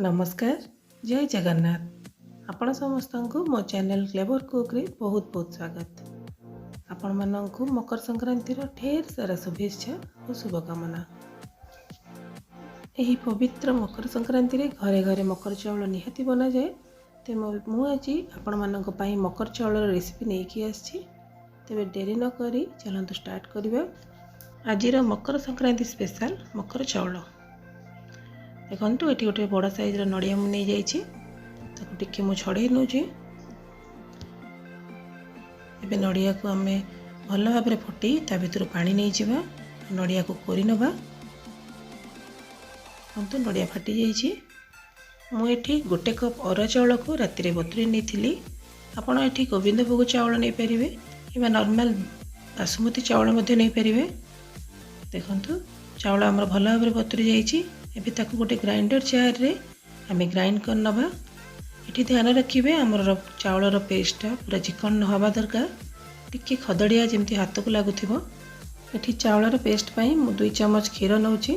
ନମସ୍କାର, ଜୟ ଜଗନ୍ନାଥ। ଆପଣ ସମସ୍ତଙ୍କୁ ମୋ ଚ୍ୟାନେଲ୍ କ୍ଲେଭର କୁକ୍ରେ ବହୁତ ବହୁତ ସ୍ୱାଗତ। ଆପଣମାନଙ୍କୁ ମକର ସଂକ୍ରାନ୍ତିର ଢେର ସାରା ଶୁଭେଚ୍ଛା ଓ ଶୁଭକାମନା। ଏହି ପବିତ୍ର ମକର ସଂକ୍ରାନ୍ତିରେ ଘରେ ଘରେ ମକର ଚାଉଳ ନିହାତି ବନାଯାଏ। ତେଣୁ ମୁଁ ଆଜି ଆପଣମାନଙ୍କ ପାଇଁ ମକର ଚାଉଳର ରେସିପି ନେଇକି ଆସିଛି। ତେବେ ଡେରି ନକରି ଚାଲନ୍ତୁ ଷ୍ଟାର୍ଟ କରିବା ଆଜିର ମକର ସଂକ୍ରାନ୍ତି ସ୍ପେଶାଲ ମକର ଚାଉଳ। ଦେଖନ୍ତୁ, ଏଠି ଗୋଟେ ବଡ଼ ସାଇଜ୍ର ନଡ଼ିଆ ମୁଁ ନେଇଯାଇଛି, ତାକୁ ଟିକେ ମୁଁ ଛଡ଼େଇ ନେଉଛି। ଏବେ ନଡ଼ିଆକୁ ଆମେ ଭଲ ଭାବରେ ଫୁଟେଇ ତା ଭିତରୁ ପାଣି ନେଇଯିବା, ନଡ଼ିଆକୁ କୋରି ନେବା। ଦେଖନ୍ତୁ, ନଡ଼ିଆ ଫାଟି ଯାଇଛି। ମୁଁ ଏଠି 1 କପ୍ ଅରୁଆ ଚାଉଳକୁ ରାତିରେ ବତୁରେଇ ନେଇଥିଲି। ଆପଣ ଏଠି ଗୋବିନ୍ଦ ଭୋଗ ଚାଉଳ ନେଇପାରିବେ କିମ୍ବା ନର୍ମାଲ ବାସୁମତୀ ଚାଉଳ ମଧ୍ୟ ନେଇପାରିବେ। ଦେଖନ୍ତୁ, ଚାଉଳ ଆମର ଭଲ ଭାବରେ ବତୁରି ଯାଇଛି। ଏବେ ତାକୁ ଗୋଟେ ଗ୍ରାଇଣ୍ଡର ଜାର୍ରେ ଆମେ ଗ୍ରାଇଣ୍ଡ କରିନେବା। ଏଠି ଧ୍ୟାନ ରଖିବେ, ଆମର ଚାଉଳର ପେଷ୍ଟଟା ପୁରା ଚିକଣ ନ ହେବା ଦରକାର, ଟିକେ ଖଦଡ଼ିଆ ଯେମିତି ହାତକୁ ଲାଗୁଥିବ। ଏଠି ଚାଉଳର ପେଷ୍ଟ ପାଇଁ ମୁଁ 2 ଚାମଚ କ୍ଷୀର ନେଉଛି,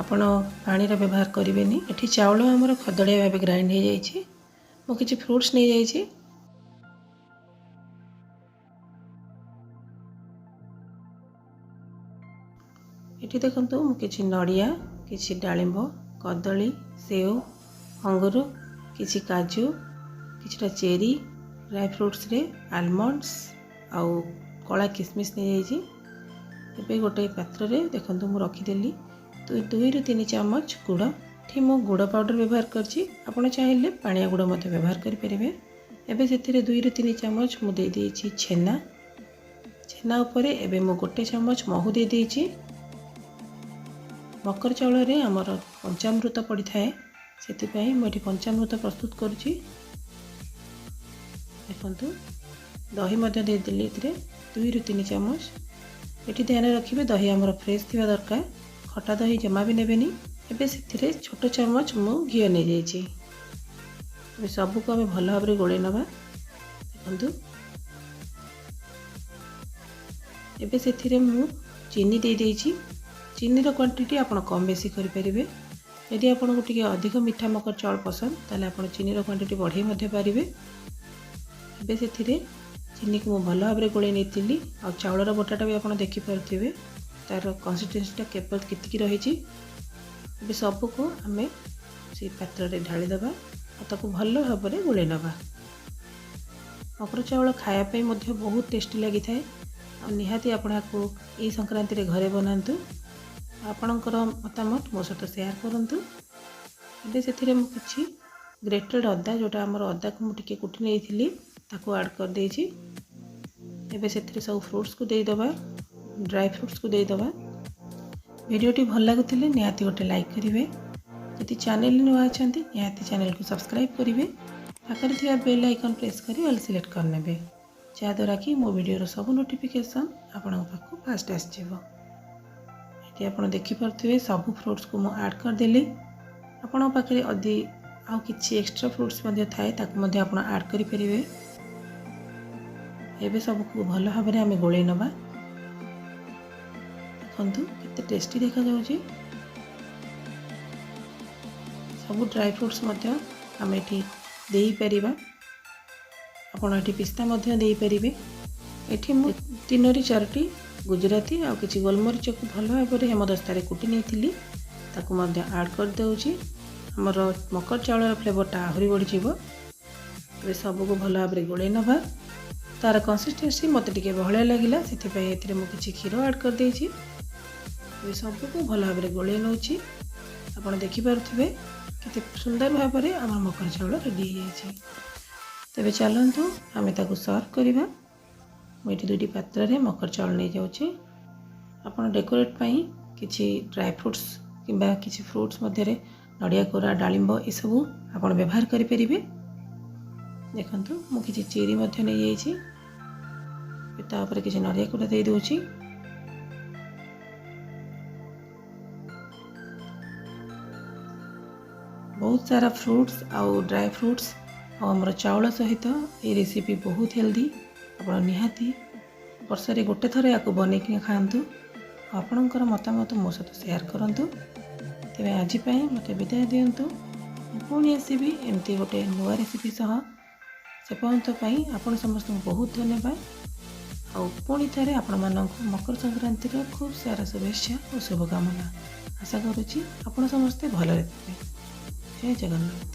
ଆପଣ ପାଣିର ବ୍ୟବହାର କରିବେନି। ଏଠି ଚାଉଳ ଆମର ଖଦଡ଼ିଆ ଭାବେ ଗ୍ରାଇଣ୍ଡ ହେଇଯାଇଛି। ମୁଁ କିଛି ଫ୍ରୁଟ୍ସ ନେଇଯାଇଛି। ଏଠି ଦେଖନ୍ତୁ, ମୁଁ କିଛି ନଡ଼ିଆ, କିଛି ଡାଳିମ୍ବ, କଦଳୀ, ସେଓ, ଅଙ୍ଗୁର, କିଛି କାଜୁ, କିଛିଟା ଚେରି, ଡ୍ରାଏ ଫ୍ରୁଟ୍ସରେ ଆଲମଣ୍ଡସ୍ ଆଉ କଳା କିସମିସ୍ ନେଇଯାଇଛି। ଏବେ ଗୋଟେ ପାତ୍ରରେ ଦେଖନ୍ତୁ, ମୁଁ ରଖିଦେଲି 2ରୁ 3 ଚାମଚ ଗୁଡ଼। ଏଠି ମୁଁ ଗୁଡ଼ ପାଉଡ଼ର ବ୍ୟବହାର କରିଛି, ଆପଣ ଚାହିଁଲେ ପାଣିଆ ଗୁଡ଼ ମଧ୍ୟ ବ୍ୟବହାର କରିପାରିବେ। ଏବେ ସେଥିରେ 2ରୁ 3 ଚାମଚ ମୁଁ ଦେଇଦେଇଛି ଛେନା। ଛେନା ଉପରେ ଏବେ ମୁଁ 1 ଚାମଚ ମହୁ ଦେଇଦେଇଛି। ମକର ଚାଉଳରେ ଆମର ପଞ୍ଚାମୃତ ପଡ଼ିଥାଏ, ସେଥିପାଇଁ ମୁଁ ଏଠି ପଞ୍ଚାମୃତ ପ୍ରସ୍ତୁତ କରୁଛି। ଦେଖନ୍ତୁ, ଦହି ମଧ୍ୟ ଦେଇଦେଲି ଏଥିରେ 2ରୁ 3 ଚାମଚ। ଏଠି ଧ୍ୟାନ ରଖିବେ, ଦହି ଆମର ଫ୍ରେଶ୍ ଥିବା ଦରକାର, ଖଟା ଦହି ଜମା ବି ନେବେନି। ଏବେ ସେଥିରେ ଛୋଟ ଚାମଚ ମୁଁ ଘିଅ ନେଇଯାଇଛି। ଏବେ ସବୁକୁ ଆମେ ଭଲ ଭାବରେ ଗୋଳେଇ ନେବା। ଦେଖନ୍ତୁ, ଏବେ ସେଥିରେ ମୁଁ ଚିନି ଦେଇଦେଇଛି। ଚିନିର କ୍ୱାଣ୍ଟିଟି ଆପଣ କମ୍ ବେଶୀ କରିପାରିବେ। ଯଦି ଆପଣଙ୍କୁ ଟିକେ ଅଧିକ ମିଠା ମକର ଚାଉଳ ପସନ୍ଦ, ତାହେଲେ ଆପଣ ଚିନିର କ୍ୱାଣ୍ଟିଟି ବଢ଼େଇ ମଧ୍ୟ ପାରିବେ। ଏବେ ସେଥିରେ ଚିନିକୁ ମୁଁ ଭଲ ଭାବରେ ଗୋଳେଇ ନେଇଥିଲି, ଆଉ ଚାଉଳର ବଟାଟା ବି ଆପଣ ଦେଖିପାରୁଥିବେ, ତା'ର କନସିଷ୍ଟେନ୍ସିଟା କେବଳ କେତିକି ରହିଛି। ଏବେ ସବୁକୁ ଆମେ ସେଇ ପାତ୍ରରେ ଢାଳିଦେବା ଆଉ ତାକୁ ଭଲ ଭାବରେ ଗୋଳେଇ ନେବା। ମକର ଚାଉଳ ଖାଇବା ପାଇଁ ମଧ୍ୟ ବହୁତ ଟେଷ୍ଟି ଲାଗିଥାଏ, ଆଉ ନିହାତି ଆପଣ ଏହାକୁ ଏଇ ସଂକ୍ରାନ୍ତିରେ ଘରେ ବନାନ୍ତୁ। ଆପଣଙ୍କର ମତାମତ ମୋ ସହିତ ସେୟାର କରନ୍ତୁ। ଏବେ ସେଥିରେ ମୁଁ କିଛି ଗ୍ରେଟେଡ଼ ଅଦା, ଯେଉଁଟା ଆମର ଅଦାକୁ ମୁଁ ଟିକେ କୁଟି ନେଇଥିଲି, ତାକୁ ଆଡ଼୍ କରିଦେଇଛି। ଏବେ ସେଥିରେ ସବୁ ଫ୍ରୁଟ୍ସକୁ ଦେଇଦେବା, ଡ୍ରାଏ ଫ୍ରୁଟ୍ସକୁ ଦେଇଦେବା। ଭିଡ଼ିଓଟି ଭଲ ଲାଗୁଥିଲେ ନିହାତି ଗୋଟେ ଲାଇକ୍ କରିବେ। ଯଦି ଚ୍ୟାନେଲ ନୂଆ ଅଛନ୍ତି, ନିହାତି ଚ୍ୟାନେଲକୁ ସବସ୍କ୍ରାଇବ୍ କରିବେ। ପାଖରେ ଥିବା ବେଲ୍ ଆଇକନ୍ ପ୍ରେସ୍ କରି ଅଲ୍ ସିଲେକ୍ଟ କରିନେବେ, ଯାହାଦ୍ୱାରା କି ମୋ ଭିଡ଼ିଓର ସବୁ ନୋଟିଫିକେସନ୍ ଆପଣଙ୍କ ପାଖକୁ ଫାଷ୍ଟ ଆସିଯିବ। ଏଠି ଆପଣ ଦେଖିପାରୁଥିବେ, ସବୁ ଫ୍ରୁଟ୍ସକୁ ମୁଁ ଆଡ଼୍ କରିଦେଲି। ଆପଣଙ୍କ ପାଖରେ ଯଦି ଆଉ କିଛି ଏକ୍ସଟ୍ରା ଫ୍ରୁଟ୍ସ ମଧ୍ୟ ଥାଏ, ତାକୁ ମଧ୍ୟ ଆପଣ ଆଡ଼୍ କରିପାରିବେ। ଏବେ ସବୁକୁ ଭଲ ଭାବରେ ଆମେ ଗୋଳେଇ ନେବା। ଦେଖନ୍ତୁ, କେତେ ଟେଷ୍ଟି ଦେଖାଯାଉଛି। ସବୁ ଡ୍ରାଏ ଫ୍ରୁଟ୍ସ ମଧ୍ୟ ଆମେ ଏଠି ଦେଇପାରିବା। ଆପଣ ଏଠି ପିସ୍ତା ମଧ୍ୟ ଦେଇପାରିବେ। ଏଠି ମୁଁ 3ରୁ 4ଟି ଗୁଜୁରାତି ଆଉ କିଛି ଗୋଲମରିଚକୁ ଭଲ ଭାବରେ ହେମଦସ୍ତାରେ କୁଟି ନେଇଥିଲି, ତାକୁ ମଧ୍ୟ ଆଡ଼୍ କରିଦେଉଛି। ଆମର ମକର ଚାଉଳର ଫ୍ଲେଭରଟା ଆହୁରି ବଢ଼ିଯିବ। ଏବେ ସବୁକୁ ଭଲ ଭାବରେ ଗୋଳେଇ ନେବା। ତା'ର କନସିଷ୍ଟେନ୍ସି ମୋତେ ଟିକେ ବହଳିଆ ଲାଗିଲା, ସେଥିପାଇଁ ଏଥିରେ ମୁଁ କିଛି କ୍ଷୀର ଆଡ଼୍ କରିଦେଇଛି। ଏବେ ସବୁକୁ ଭଲ ଭାବରେ ଗୋଳେଇ ନେଉଛି। ଆପଣ ଦେଖିପାରୁଥିବେ, କେତେ ସୁନ୍ଦର ଭାବରେ ଆମର ମକର ଚାଉଳ ରେଡ଼ି ହେଇଯାଇଛି। ତେବେ ଚାଲନ୍ତୁ ଆମେ ତାକୁ ସର୍ଭ କରିବା। ମୁଁ ଏଠି 2ଟି ପାତ୍ରରେ ମକର ଚାଉଳ ନେଇଯାଉଛି। ଆପଣ ଡେକୋରେଟ୍ ପାଇଁ କିଛି ଡ୍ରାଏ ଫ୍ରୁଟ୍ସ କିମ୍ବା କିଛି ଫ୍ରୁଟ୍ସ ମଧ୍ୟରେ ନଡ଼ିଆ କୋରା, ଡାଳିମ୍ବ ଏସବୁ ଆପଣ ବ୍ୟବହାର କରିପାରିବେ। ଦେଖନ୍ତୁ, ମୁଁ କିଛି ଚେରି ମଧ୍ୟ ନେଇଯାଇଛି। ତା ଉପରେ କିଛି ନଡ଼ିଆ କୋରା ଦେଇଦେଉଛି। ବହୁତ ସାରା ଫ୍ରୁଟ୍ସ ଆଉ ଡ୍ରାଏ ଫ୍ରୁଟ୍ସ ଆଉ ଆମର ଚାଉଳ ସହିତ ଏଇ ରେସିପି ବହୁତ ହେଲ୍ଦି। ଆପଣ ନିହାତି ବର୍ଷରେ ଗୋଟେ ଥର ୟାକୁ ବନେଇକି ଖାଆନ୍ତୁ ଆଉ ଆପଣଙ୍କର ମତାମତ ମୋ ସହିତ ସେୟାର କରନ୍ତୁ। ତେବେ ଆଜି ପାଇଁ ମୋତେ ବିଦାୟ ଦିଅନ୍ତୁ। ମୁଁ ପୁଣି ଆସିବି ଏମିତି ଗୋଟେ ନୂଆ ରେସିପି ସହ। ସେ ପର୍ଯ୍ୟନ୍ତ ପାଇଁ ଆପଣ ସମସ୍ତଙ୍କୁ ବହୁତ ଧନ୍ୟବାଦ, ଆଉ ପୁଣି ଥରେ ଆପଣମାନଙ୍କୁ ମକର ସଂକ୍ରାନ୍ତିର ଖୁବ୍ ସାରା ଶୁଭେଚ୍ଛା ଓ ଶୁଭକାମନା। ଆଶା କରୁଛି ଆପଣ ସମସ୍ତେ ଭଲରେ ଥିବେ। ଜୟ ଜଗନ୍ନାଥ।